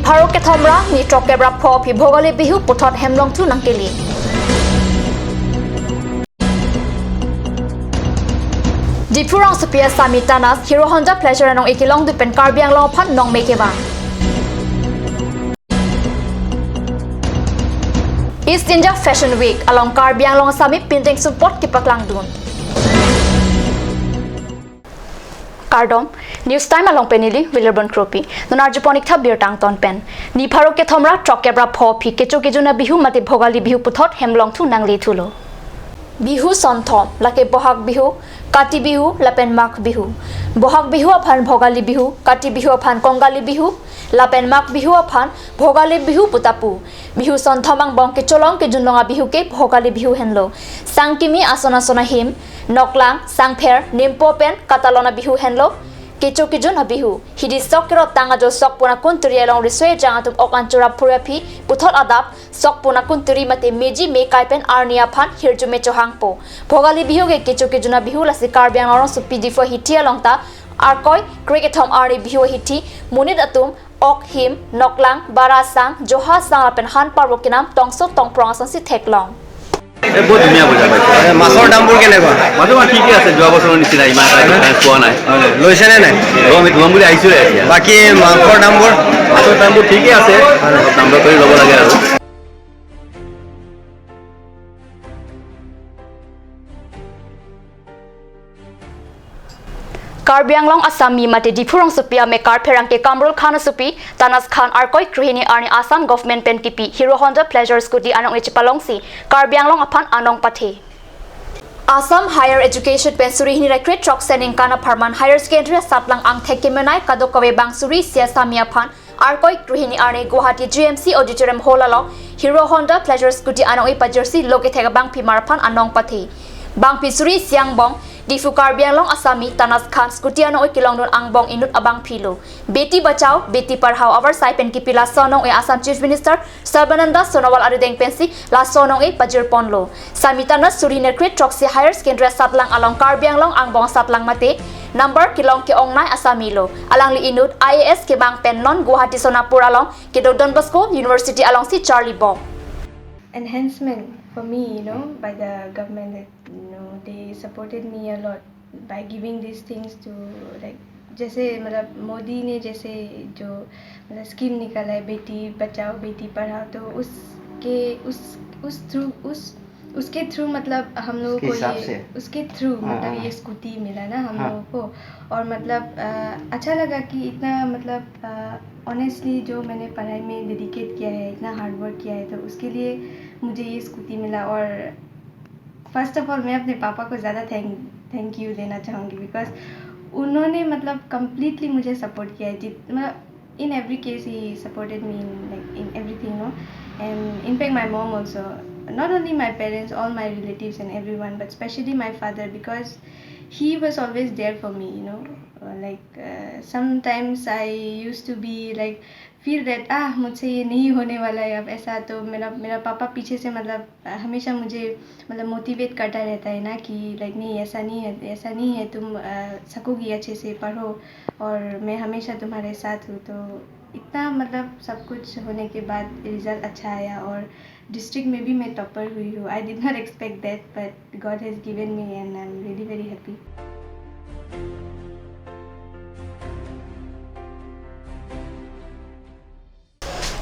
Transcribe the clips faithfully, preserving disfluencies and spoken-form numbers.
Pharo kethom ra ni throkkep ra pho aphi Bhogali Bihu puthot hemlong thu nangkele. Diphu rongsopi asami Tanas Hero Honda Pleasure anong-e kelongdun pen Karbi Anglong aphan nongme kevang. East India Fashion Week along Karbi Anglong asami pindeng sumpot kepaklangdun. Kardom, News Time along pen neli William Kropi. Non arjupon ik tha birta angton pen. Ni pharo kethom ra throkkep ra pho aphi kecho kejun abihu mate Bhogali Bihu puthot hemlong thu nangle thulo. Bihu sonthom, lake Bohag Bihu, Kati Bihu, lapen Magh Bihu. Bohag Bihu aphan Bhogali Bihu, Kati Bihu aphan Kongali Bihu, lapen Magh Bihu aphan Bhogali Bihu pu ta pu. Bihu sonthom angbong kecholong kejunlong abihu ke Bhogali Bihu henlo. Sangkimi ason ason ahim, noklang, sangpher, nimpo pen katalon abihu henlo. Kecho kejun abihu. Hidi sok kerot tang ajo sok puna kunturi along riso ejang atum ok an chorap phurya aphi puthot adap sok puna kunturi mate meji mekai pen arni aphan hirjume chohangpo. Bhogali Bihu ke kecho kejun abihu, lasi Karbi Anglong rongsopi Diphu ahithi along ta Arkoi krekethom arni Bihu ahithi, monit atum ok him, noklang, bara sang, joha sang lapen han parvo kenam tongso tongprong asonsi theklong. এই বহুত ধুনীয়া বজাৰ পাইছোঁ। এ, মাছৰ দামবোৰ কেনেকুৱা? মাছৰ দাম ঠিকে আছে, যোৱা বছৰৰ নিচিনা ইমান এটা ডিফাৰেঞ্চ পোৱা নাই। লৈছেনে নাই? অ, আমি লম বুলি আহিছোঁহে এতিয়া। বাকী মাংসৰ দামবোৰ? মাছৰ দামবোৰ ঠিকে আছে, অলপ দাম দৰ কৰি ল'ব লাগে আৰু। Karbi Anglong asami mate Diphu rongsopi amekar pherangke Kamrul Khan asopi Tanas Khan Arkoi krehini arni Assam government pen kipi Hero Honda Pleasure scooty anong-e chepalongsi Karbi Anglong aphan anong pathe. Assam Higher Education pen suri hini ra krethrok aningkan apharman Higher Secondary asatlang angthek kemenei kadokave bang suri isi asami aphan Arkoi krehini arni Guwahati G M C Auditorium Hall along Hero Honda Pleasure scooty anong-e pajirsi lo kethek abangphi mar aphan anong pathe. Bangphi suri isi angbong Diphu Karbi Anglong asami Tanas Khan scooty anong-e kelongdun angbong inut abangphi lo. Beti Bachao, Beti Padhao avarsai pen kipi laso anong-e Assam Chief Minister Sarbananda Sonowal arudeng pensi laso anong-e pajirponlo. Sami Tanas suri hini ra krethroksi Higher Secondary asatlang along Karbi Anglong angbong asatlang mate number kelong ke-ongnei asami lo. Alangli inut I A S kevang pen non Guwahati Sonapur along kedo Don Bosco University alongsi charlibom. Enhancement for me, you know, by the government, that, you know, they supported me a lot by giving these things to, like, जैसे, मतलब, मोदी ने जैसे जो, मतलब, स्कीम निकाला है, बेटी बचाओ बेटी पढ़ाओ, तो उसके उस उस थ्रू उस उसके थ्रू, मतलब, हम लोगों उसके को हिसाब ये से। उसके थ्रू, हाँ, मतलब, हाँ। ये स्कूटी मिला ना हम हाँ। लोगों को। और, मतलब, अ, अच्छा लगा कि इतना, मतलब, अ, ऑनेस्टली जो मैंने पढ़ाई में डेडिकेट किया है, इतना हार्ड वर्क किया है, तो उसके लिए मुझे ये स्कूटी मिला। और फर्स्ट ऑफ ऑल, मैं अपने पापा को ज़्यादा थैंक थैंक यू देना चाहूँगी, बिकॉज उन्होंने, मतलब, कम्प्लीटली मुझे सपोर्ट किया है। जित मतलब, in every case, he supported me in, like, in everything, no? And in fact, my mom also, not only my parents, all my relatives and everyone, but specially my father, because he was always there for me, you know? Uh, like, uh, sometimes I used to be, like, feel that, ah, मुझसे ये नहीं होने वाला है अब, ऐसा। तो मेरा मेरा पापा पीछे से, मतलब, हमेशा मुझे, मतलब, मोटिवेट करता रहता है ना कि, लाइक, नहीं, ऐसा नहीं है, ऐसा नहीं है, तुम, अ, सकोगी, अच्छे से पढ़ो और मैं हमेशा तुम्हारे साथ हूँ। तो इतना, मतलब, सब कुछ होने के बाद रिजल्ट अच्छा आया और डिस्ट्रिक्ट में भी मैं टॉपर हुई हूँ। I did not expect that, but God has given me and I'm really very happy.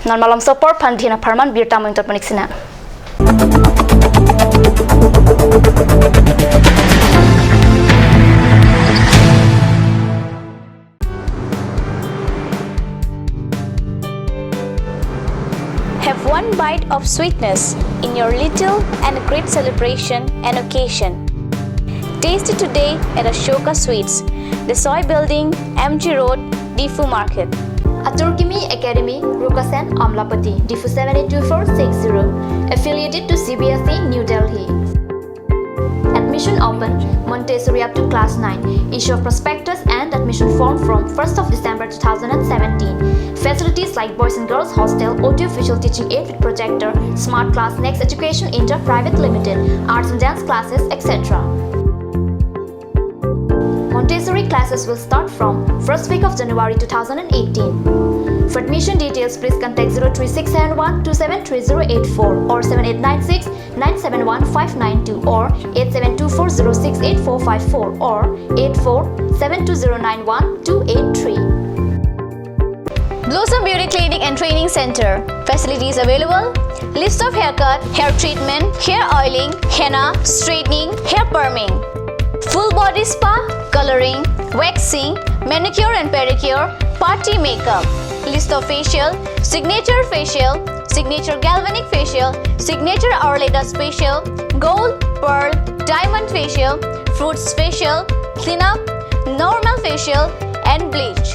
Non malomso apor aphan dina apharman birta mo ingtotpon ik sinang. Have one bite of sweetness in your little and great celebration and occasion. Taste it today at Ashoka Sweets, Desoi Building, M G Road, Diphu Market. Atur Kimi Academy, Rukasen, Amlapati, Diphu seven eight two four six zero. Affiliated to C B S E, New Delhi. Admission open, Montessori up to class nine. Issue of prospectus and admission form from first of December two thousand and seventeen. Facilities like boys and girls hostel, audio visual teaching aid with projector, smart class, Next Education India Private Limited, arts and dance classes, et cetera. Montessori classes will start from first week of January two thousand and eighteen. For admission details, please contact zero three six seven one two seven three zero eight four or seven eight nine six nine seven one five nine two or eight seven two four zero six eight four five four or eight four seven two zero nine one two eight three. Blossom Beauty Clinic and Training Center. Facilities available: list of haircut, hair treatment, hair oiling, henna, straightening, hair perming, full body spa, coloring, waxing, manicure and pedicure, party makeup, list of facial, signature facial, signature galvanic facial, signature Arleda facial, gold, pearl, diamond facial, fruits facial, cleanup, normal facial, and bleach.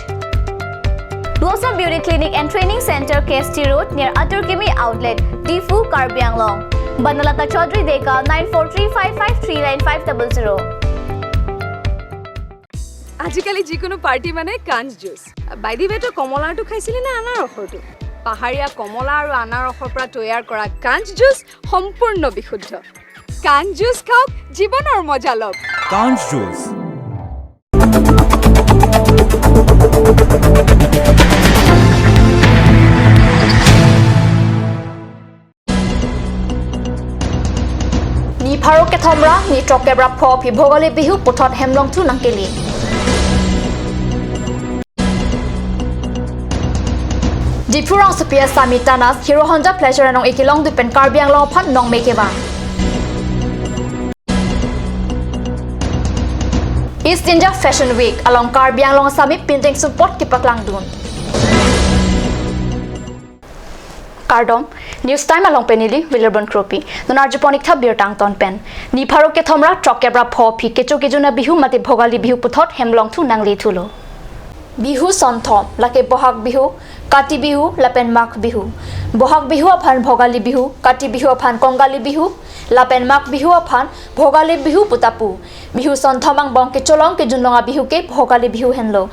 Blossom Beauty Clinic and Training Center, K S T Road, near Atur Kimi Outlet, Diphu, Karbi Anglong. Banalata Chaudhary Dega, nine four three five five three nine five double zero. আজিকালি যিকোনো পাৰ্টি মানে কাঞ্চ juice. By the ৱে, তই কমলাৰটো খাইছিলি নে আনাৰসৰটো? পাহাৰীয়া কমলা আৰু আনাৰসৰ পৰা তৈয়াৰ কৰা কাঞ্চ জুচ সম্পূৰ্ণ বিশুদ্ধ। কাঞ্চ জুচ খাওক, জীৱনৰ মজা লওক। কাঞ্চ juice. Ni pharo kethom ra ni throkkep ra pho aphi Bhogali Bihu puthot hemlong thu nangkele. Diphu rongsopi asami Tanas Hero Honda Pleasure anong-e kelongdun pen Karbi Anglong aphan nongme kevang. East India Fashion Week along Karbi Anglong asami pindeng sumpot kepaklangdun. Kardom, News Time along pen neli William Kropi. Non arjupon-ik tha birta angton pen. Ni pharo kethom ra throkkep ra pho aphi kecho kejun abihu mate Bhogali Bihu puthot hemlong thu nangle thulo. Bihu sonthom, lake Bohag Bihu, Kati Bihu, lapen Magh Bihu. Bohag Bihu aphan Bhogali Bihu, Kati Bihu aphan Kongali Bihu, lapen Magh Bihu aphan Bhogali Bihu pu ta pu. Bihu sonthom angbong kecholong kejunlong abihu ke Bhogali Bihu henlo.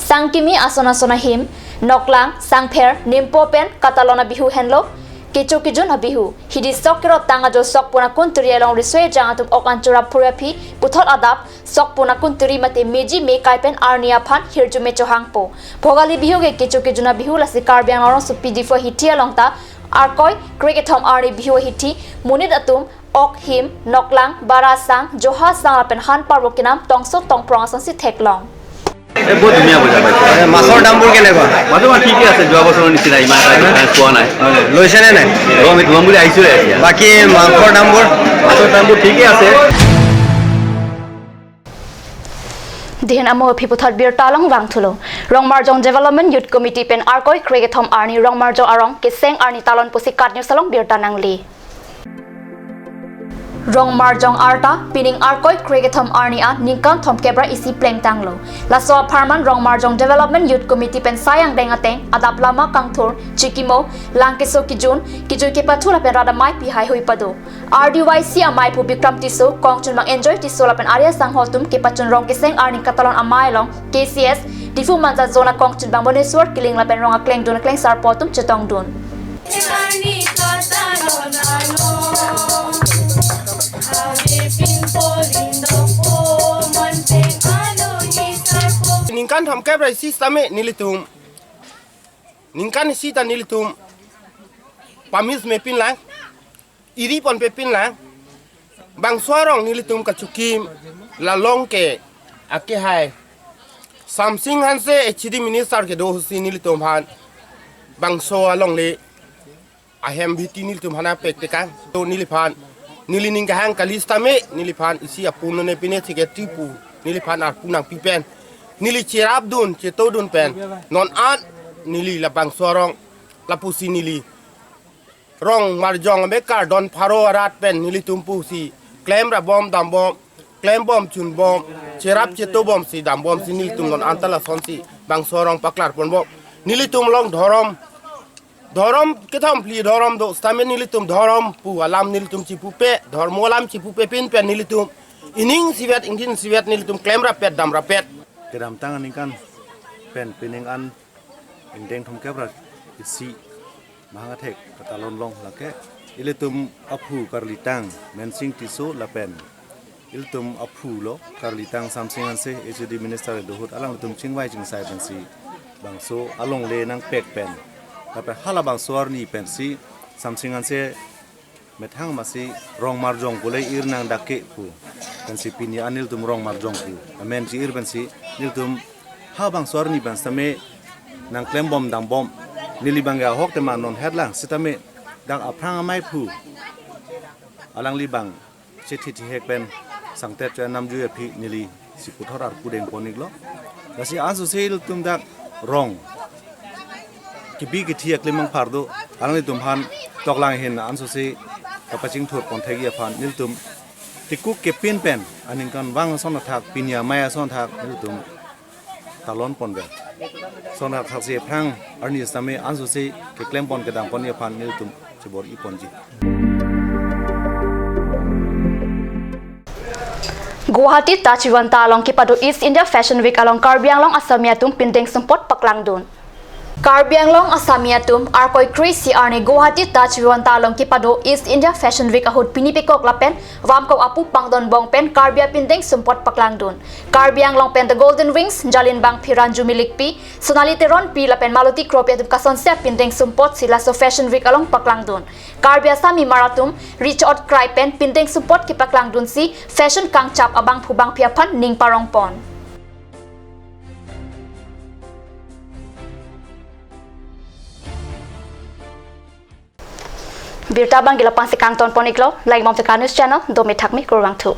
Sangkimi ason ason ahim, noklang, sangpher, nimpo pen katalon abihu henlo. Kecho kejun abihu. Hidi sok kerot tang ajo sok puna kunturi along riso ejang atum ok an chura phurya aphi puthot adap sok puna kunturi mate meji mekai pen arni aphan hirjume chohangpo. Bhogali Bihu ke kecho kejun abihu, lasi Karbi Anglong rongsopi Diphu ahithi along ta Arkoi krekethom arni Bihu ahithi monit atum ok him, noklang, bara sang, joha sang lapen han parvo kenam tongso tongprong asonsi theklong. এ, বহুত ধুনীয়া বজাৰ পাইছো। এ, মাছৰ দামবোৰ কেনেকুৱা? মাছৰ দাম ঠিকে আছে, যোৱা বছৰৰ নিচিনা ইমান এটা ডিফাৰেঞ্চ পোৱা নাই। হয়, লৈছেনে নাই? ল'ম, এইটো ল'ম বুলি আহিছোঁহে এতিয়া। বাকী মাংসৰ দামবোৰ? মাছৰ দামবোৰ ঠিকে আছে। Dihin amo aphi puthot birta along vangthulo. Rongmarjong Development Youth Committee pen Arkoi krekethom arni Rongmarjong arong keseng arni talon pusi KAT News along birta nangle. Rongmarjong arta pining Arkoi krekethom arni an ningkan thomkep ra isi plengtanglo. Laso apharman Rongmarjong Development Youth Committee pen sai angdeng ateng adap lama kangthur, chikimo, lang keso kejun, kejui kepathu lapen rat amei pi haihui pado. R D Y C amei pu Bikram Tisso, kongchunbang Enjoy Tisso lapen ari asangho atum kepachun rong keseng arni katalon amei along K C S, Diphu Manja Zone akongchunbang Boneswar Killing lapen rong aklengdun aklengsarpo atum chetongdun. Ningkan thomkep ra isi sitame nelitum, ningkan isi ta nelitum pamis mepin lang, iri ponpepin lang. Bangso arong nelitum kachokim, la along ke akehai Samsing Hanse H A D minister kedo ahutsi nelitum aphan bangso alongle ahem bhiti nelitum aphan pektekang. To neliphan, neli ning kehang kali sitame neliphan isi apun ne pine secretary pu neliphan arpu nangpi pen, neli cherapdun chetodun pen non an neli labangso arong lapusi neli Rongmarjong amekar don pharo arat pen nelitum pusi klem rabom dambom, klembom chunbom, cherap chetobomsi dambomsi nelitum non an ta lasonsi bangso arong paklarponbom. Nelitum along dhorom, dhorom kethom phli dhorom do sitame nelitum dhorom pu alam nelitum chipupe, dhormo alam chipupepin pen nelitum ining isivet ingdin isivet nelitum klem rapet dam rapet. Kedamtang aningkan pen pining an ingdeng thomkep ra isi mahang athek katalon long lake ilitum aphu karlitang Mensing Tisso lapen ilitum aphu lo karlitang Samsing Hanse H A D minister do ahut alanglitum chingvai chingsai pensi bangso alongle nangpek pen Lapen halabangso arni pensi samsing anse methang masi Rongmarjong pule ir nangdakke pu. Pensi pini an nelitum Rongmarjong pu amen chi-ir pensi nelitum habangso arni pen sitame nangklembom dangbom. Neli abang ke ahok tema non het lang sitame dak aphrang amei phu alangli abang chethi thihek pen sangtet cho namjui aphi nelisi puthot arpu dengpon-iklo. Lasi ansose ilitum dak rong kebi kethi aklimang phardo, alanglitum aphan toklang ahin ansose kapachingthurpon thekji aphan nelitum tikuk kepin pen aningkanvang ason athak, pini amei ason athak nelitum talonpon ber. Ason athak si aphrang arni sitame ansose keklempon kedangponji aphan nelitum chebor-iponji. Guwahati Taj Vivanta along kepado East India Fashion Week along Karbi Anglong Asami atum pindeng sumpot paklangdun. Karbi Anglong Asami atum Arkoi kre-isi arni Guwahati Taj Vivanta along kepado East India Fashion Week ahut pini pekok lapen vamkok apu pangdonbom pen Karbi apindeng sumpot paklangdun. Karbi Anglong pen The Golden Wings, Jalin Bangphi, Ranju Milikpi, Sonali Teronpi lapen Maloti Kropi atum kasonse apindeng sumpot si laso Fashion Week along paklangdun. Karbi Asami mar atum richot krai pen pindeng sumpot kepaklangdunsi fashion kangchap abangphu bangphi aphan ning parongpon. Birta abang ke la-an pensi kangtonpon-iklo, langdamtha News Channel, dome thakme kurvangthu.